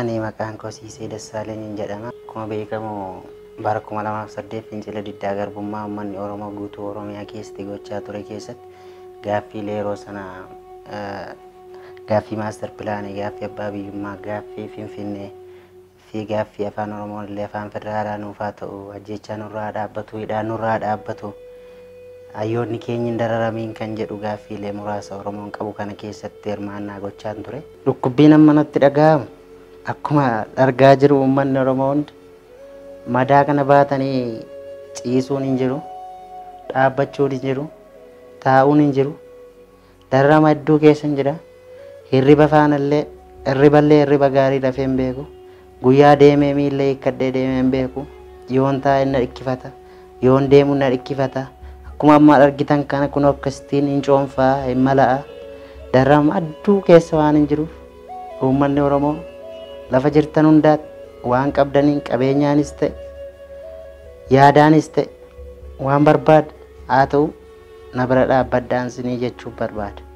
Ani maqaan koo Siisee Dassaalenyiin jedhama. Akkuma beekamu bara 2008 fincila diddaa garbummaa uummanni Oromoo guutuu Oromiyaa keessatti gochaa ture keessatti gaaffiilee yeroo sana gaaffii maastar pilaanii, gaaffii abbaa biyyummaa, gaaffii Finfinnee fi gaaffii afaan Oromoo illee afaan federaalaa nuuf haa ta'u, ajjeechaa nurraa dhaabbatu, hidhaa nurraa dhaabbatu, hayyoonni keenya hin dararamiin kan jedhu gaaffiilee muraasa Oromoon qabu kana keessatti hirmaannaa gochaan ture. Dhukkubbiin amma natti dhaga'amu akkuma argaa jiru uummanni Oromoo hundi madaa kana baatanii ciisuun hin jiru, dhaabbachuun hin jiru, taa'uun hin jiru, dararama hedduu keessa hin jira. Hirriba faanallee hirriballee hirriba gaarii rafee hin beeku. Guyyaa deemee miilla hiikkadhee deemee hin beeku. Yoon taa'e na dhikkifata, yoon deemu na dhikkifata. Akkuma amma argitan kana kun akkasittiin hin coonfaa, hin mala'a. Dararama hedduu keessa waan hin jiruuf uummanni Oromoo lafa jirtan hundaatti waan qabdaniin qabeenyaanis ta'e yaadaanis ta'e waan barbaade haa ta'u na bira dhaabbadhaan sinii jechuun barbaada.